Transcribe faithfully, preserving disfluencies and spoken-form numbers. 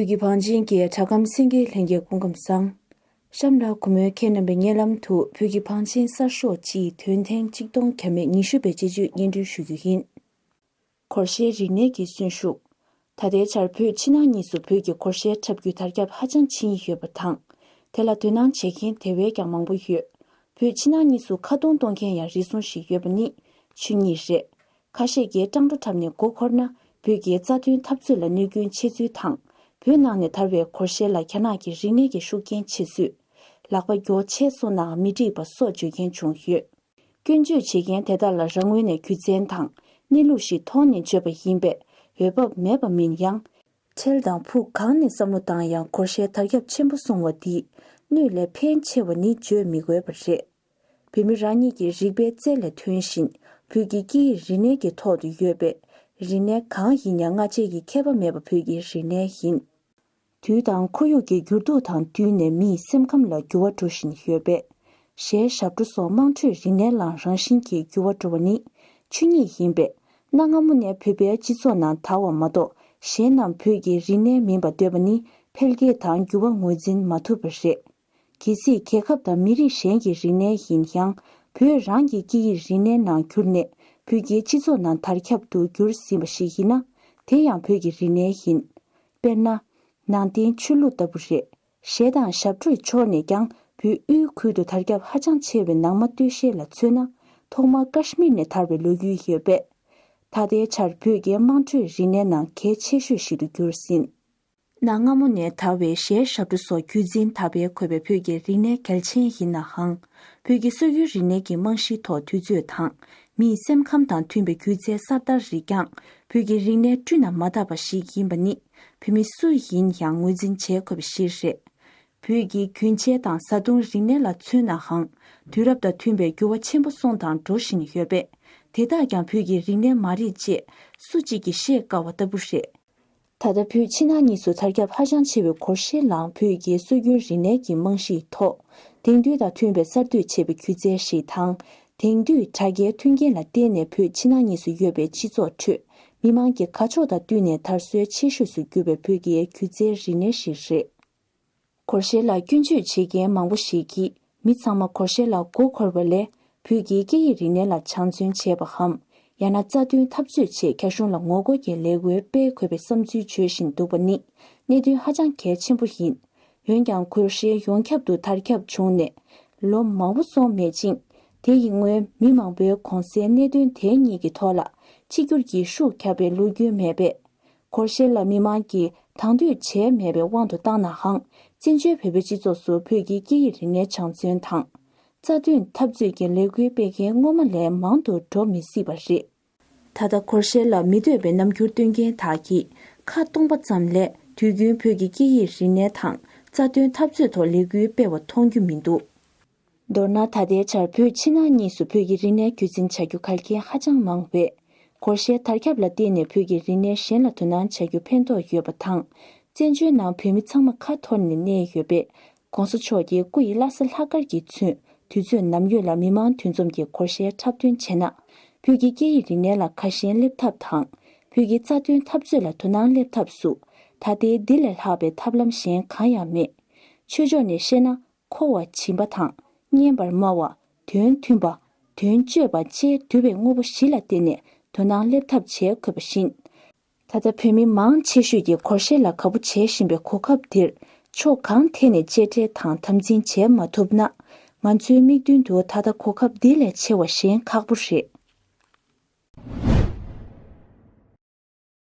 བོད་ཀྱི་བང་ཆེན་གྱི་དྲ་སྒམ་གསན་མཁན་ལྷན་རྒྱས་སྐུ་ཁམས་བཟང་། གཤམ་ལ་གུས་མོས་ཁྱེད་རྣམ་པའི་སྙན་ལམ་དུ་བོད་ཀྱི་བང་ཆེན་གསར་ཤོག་སྤྱིའི་དོན་ཐེངས་གཅིག་སྟོང་བརྒྱ་མེད་ཉི་ཤུ་པའི་དཔྱད་བརྗོད་སྙན་སྒྲོན་ཞུ་རྒྱུ་ཡིན། སྒོར་གཞས་རིག་གནས་ཀྱི་གསོན་ཤུགས། ད་ལྟའི་ཆར་བོད་ཕྱི་ནང་གཉིས་སུ་བོད་ཀྱི་སྒོར་གཞས་འཁྲབ་རྒྱུ་དར་ཁྱབ་ཧ་ཅང་ཕྱིན་ཡོད་པ་དང་། དེ་ལ་དོ་སྣང་བྱེད་མཁན་དེ་བས་ཀྱང་མང་པོ་ཡོད། བོད་ཕྱི་ནང་གཉིས་སུ་ཁ་རྡུང་གཏོང་མཁན་ཡང་རེ་ཟུང་ཞིག་ཡོད་པ་ནི་ཆོས་ཉིད་རེད། ཁ་ཤས་ཀྱིས་སྤྲང་ཕྲུག་འཁྲབ་ནས་མགོ་འཁོར་ན། བོད་ཀྱི་རྩ་དོན་འཐབ་རྩོད་ལ་གནོད་སྐྱོན་ཆེ་ཚུལ་དང་། བོད་ནང་ནས་དར་བའི་སྒོར་གཞས་ལ་རྒྱ་ནག་གི་རིག་གནས་ཀྱི་ཤུགས་རྐྱེན་ཆེ་ཚུལ། ལག་པ་མགྱོགས་ཆེ་སོང་ནའང་མི་འགྲིག་པ་སོགས་བརྗོད་མཁན་བྱུང་ཡོད། སྐྱོན་བརྗོད་བྱེད་མཁན་དེ་དག་ལ་རང་ངོས་ནས་རྒྱུ་མཚན་དང་གནས་ལུགས་ཤིག་མཐོང་ནས་བརྗོད་པ་ཡིན་པས་འོས་བབ་མེད་པ་མིན་ཡང་། ཁྲེལ་དང་ཕུགས་གང་ནས་བསམ་བློ་བཏང་ཡང་སྒོར་གཞས་དར་ཁྱབ་ཆེན་པོ་སོང་བ་འདིས་གནོད་ལས་ཕན་ཆེ་བ་ནི་བརྗོད་མི་དགོས་པ་རེད། བོད་མི་རང་ཉིད་ཀྱི་རིག་པའི་རྩལ་ལས་ཐོན་བཞིན་བོད་ཀྱི་སྐད་ཡིག་རིག་གནས་ཀྱི་ཐོག་ཏུ་ཡོད་པས། རིག་གནས་གང་ཡིན་ཡང་སྔ་རྗེས་ཀྱི་ཁྱད་པར་མེད་པ་བོད་ཀྱི་རིག་གནས་ཡིན། དུས་དང་ཁོར་ཡུག་གི་འགྱུར་ལྡོག་དང་བསྟུན་ནས་མིའི་སེམས་ཁམས་ལ་འགྱུར་བ་འགྲོ་བཞིན་ཡོད་པས། གཞས་ཞབས་བྲོ་སོགས་དམངས་ཁྲོད་རིག་གནས་ལའང་རང་བཞིན་གྱིས་འགྱུར་བ་འགྲོ་བ་ནི་ཆོས་ཉིད་ཡིན་པས། གནའ་སྔ་མོ་ནས་བོད་པའི་སྤྱི་ཚོགས་ནང་དར་བ་མ་གཏོགས་གཞས་རྣམས་བོད་ཀྱི་རིག་གནས་མིན་པར་འདོད་པ་ནི་འཕེལ་རྒྱས་དང་འགྱུར་བ་ངོས་འཛིན་མ་ཐུབ་པ་རེད། གལ་སྲིད་རྒྱལ་ཁབ་དང་མི་རིགས་གཞན་གྱི་རིག་གནས་ཡིན་ཡང་བོད་རང་གི་སྐད་ཡིག་རིག་གནས་ནང་གྱུར་ནས་བོད་ཀྱི་སྤྱི་ཚོགས་ནང་དར་ཁྱབ་ཏུ་གྱུར་ཟིན་པ་ཞིག་ཡིན་ན། དེ་ཡང་བོད་ཀྱི་རིག་གནས་ཡིན། དཔེར་ན། ནང་བསྟན་ཆོས་ལུགས་ལྟ་བུ་རེད། གཞས་དང་ཞབས་བྲོའི་ཕྱོགས་ནས་ཀྱང་བོད་དབུས་ཁུལ་དུ་དར་ཁྱབ་ཧ་ཅང་ཆེ་བའི་ནང་མ་སྟོད་གཞས་ལ་མཚོན་ན། ཐོག་མར་ཀ་ཤི་མིར་ནས་དར་བའི་ལོ་རྒྱུས་ཡོད་པས། ད་ལྟའི་ཆར་བོད་ཀྱི་དམངས་ཁྲོད་རིག་གནས་ནང་གལ་ཆེ་ཤོས་ཤིག་ཏུ་གྱུར་ཟིན། གནའ་སྔ་མོ་ནས་དར་བའི་གཞས་ཞབས་བྲོ་སོགས་རྒྱུད་འཛིན་དར་སྤེལ་དགོས་པའི་བོད་ཀྱི་རིག་གནས་གལ་ཆེན་ཡིན་ནའང་། བོད་ཀྱི་སྲོལ་རྒྱུན་རིག་གནས་ཀྱི་རྨང་གཞིའི་ཐོག་དུས་ཚོད་དང་མིའི་སེམས་ཁམས་དང་མཐུན་པའི་སྒྱུ་རྩལ་གསར་དར་རིགས་ཀྱང་བོད་ཀྱི་རིག་གནས་བསྐྲུན་ན་མ་དག་པ་ཞིག་ཡིན་པ་ནི་བོད་མི་སུ་ཡིན་ཡང་ངོས་འཛིན་བྱེད་དགོས་པ་ཞིག་རེད། བོད་ཀྱི་རྒྱུན་ཆད་དང་བཟའ་བཏུང་རིག་གནས་ལ་མཚོན་ནའང་དུས་རབས་དང་མཐུན་པའི་འགྱུར་བ་ཆེན་པོ་སོང་དང་འགྲོ་བཞིན་ཡོད་པས། དེ་དག་ཀྱང་བོད་ཀྱི་རིག་གནས་མ་རེད་ཅེས་སུ་གཅིག་གིས་བཤད་དཀའ་བ་ལྟ་བུ་རེད། ད་ལྟ་བོད་ཕྱི་ནང་གཉིས་སུ་དར་ཁྱབ་ཧ་ཅང་ཆེ་བའི་སྒོར་གཞས་ལའང་བོད་ཀྱི་སྲོལ་རྒྱུན་རིག་གནས་ཀྱི་རྨང་གཞིའི་ཐོག་དེང་དུས་དང་མཐུན་པའི་གསར་གཏོད་བྱས་པའི་སྒྱུ་རྩལ་ཞིག་དང་། དེང་དུས་དྲ་རྒྱའི་མཐུན་རྐྱེན་ལ་བརྟེན་ནས་བོད་ཕྱི་ནང་གཉིས་སུ་ཡོད་པའི་སྤྱི་ཚོགས་ཁྲོད་མི་མང་གི་ཁ་ཕྱོགས་དང་བསྟུན་ནས་དར་སྲོལ་ཆེ་ཤོས་སུ་གྱུར་པའི་བོད་ཀྱི་སྒྱུ་རྩལ་རིག་གནས་ཤིག་རེད། སྒོར་གཞས་ལ་སྐྱོན་བརྗོད་བྱེད་མཁན་མང་པོ་ཞིག་གིས་མི་ཚང་མ་སྒོར་གཞས་ལ་མགོ་འཁོར་བ་ལས་བོད་ཀྱི་སྐད་ཡིག་རིག་གནས་ལ་སྦྱང་བརྩོན་བྱས་པའམ། ཡང་ན་རྩ་དོན་འཐབ་རྩོད་ཆེད་རྒྱ་གཞུང་ལ་ངོ་རྒོལ་གྱི་ལས་འགུལ་སྤེལ་དགོས་པའི་བསམ་ཚུལ་བརྗོད་བཞིན་འདུག་པ་ནི་གནད་དོན་ཧ་ཅང་གལ་ཆེན་པོ་ཡིན། འོན་ཀྱང་སྒོར་གཞས་ཡོངས་ཁྱབ་ཏུ་དར་ཁྱབ་བྱུང་ནས་ལོ་མང་པོ་སོང་མེད་ཅིང་། དེ་ཡི་སྔོན་མི་མང་པོས་གོང་གསལ་གནད་དོན་དེ་གཉིས་ཀྱི་ཐོག་ལ་གཅིག་གྱུར་གྱིས་ཤུགས་བརྒྱབ་པའི་ལོ་རྒྱུས་མེད་པས། སྒོར་གཞས་ལ་མི་མང་གིས་དང་དོད་བྱས་མེད་པའི་དབང་དུ་བཏང་ནའང་། བཙན་བྱོལ་བོད་པའི་སྤྱི་ཚོགས་སུ་བོད་ཀྱི་སྐད་ཡིག་རིག་གནས་སྦྱང་བརྩོན་དང་། རྩ་དོན་འཐབ་རྩོད་ཀྱི་ལས་འགུལ་སྤེལ་མཁན་སྔོན་མ་ལས་མང་དུ་འགྲོ་མི་སྲིད་པ་རེད། ད་ལྟ་སྒོར་གཞས་ལ་མི་འདོད་པའི་རྣམ་འགྱུར་སྟོན་མཁན་དག་གིས་ཁ་སྟོང་པ་ཙམ་ལས་དུས་རྒྱུན་བོད་ཀྱི་སྐད་ཡིག་རིག་གནས་དང་རྩ་དོན་འཐབ་རྩོད་ཐོག་ལས་འགུལ་སྤེལ་བ་མཐོང་རྒྱུ་མི་འདུག་མདོར་ན་ད་ལྟའི་ཆར་བོད་ཕྱི་ནང་གཉིས་སུ་བོད་ཀྱི་རིག་གནས་རྒྱུད་འཛིན་བྱ་རྒྱུ་གལ་འགངས་ཧ་ཅང་མང་བས། སྒོར་གཞས་དར་ཁྱབ་ལ་བརྟེན་ནས་བོད་ཀྱི་རིག་གནས་གཞན་ལ་དོ་སྣང་བྱ་རྒྱུ་ཕན་ཐོགས་ཡོད་པ་དང་། བཙན་བྱོལ་ནང་བོད་མི་ཚང་མ་ཁ་འཐོར་ནས་གནས་ཡོད་པས། ༸གོང་ས་མཆོག་གི་སྐུ་ཡི་བླ་གཟའ་ལྷག་དཀར་གྱིས་མཚོན་དུས་ཚོད་ནམ་ཡོད་ལ་མི་མང་འདུ་འཛོམས་ཀྱི་སྒོར་གཞས་འཁྲབ་སྟོན་བྱས་ན། བོད་ཀྱི་སྐད་ཡིག་རིག་གནས་ལ་ཁ་ཞེན་སླེབས་ཐབས་དང་། བོད་ཀྱི་རྩ་དོན་འཐབ་རྩོད་ལ་དོ་སྣང་སླེབས་ཐབས་སུ། ད་ལྟའི་འདི་ལས་ལྷག་པའི་ཐབས་ལམ་གཞན་གང་ཡང་མེད། ཆོས་ཕྱོགས་ནས་བཤད་ན། མཁོ་བ་སྦྱིན་པ་དང་། སྙན་པར་སྨྲ་བ། དོན་མཐུན་པ། དོན་སྤྱོད་པ་བཅས་འདུས་པའི་དངོས་པོ་བཞི་ལ་བརྟེན་ནས་དོ་སྣང་སླེབས་ཐབས་བྱེད་དགོས་པ་བཞིན། ད་ལྟ་བོད་མི་མང་ཆེ་ཤོས་ཀྱིས་སྒོར་གཞས་ལ་དགའ་པོ་བྱེད་བཞིན་པའི་གོ་སྐབས་འདིར་ཕྱོགས་གང་ཐད་ནས་གཅེས་སྤྲས་དང་དམ་འཛིན་བྱེད་མ་ཐུབ་ན། ང་ཚོའི་དམིགས་འདུན་དུ་ད་ལྟ་གོ་སྐབས་འདི་ལས་ཆེ་བ་གཞན་ཁག་པོ་རེད།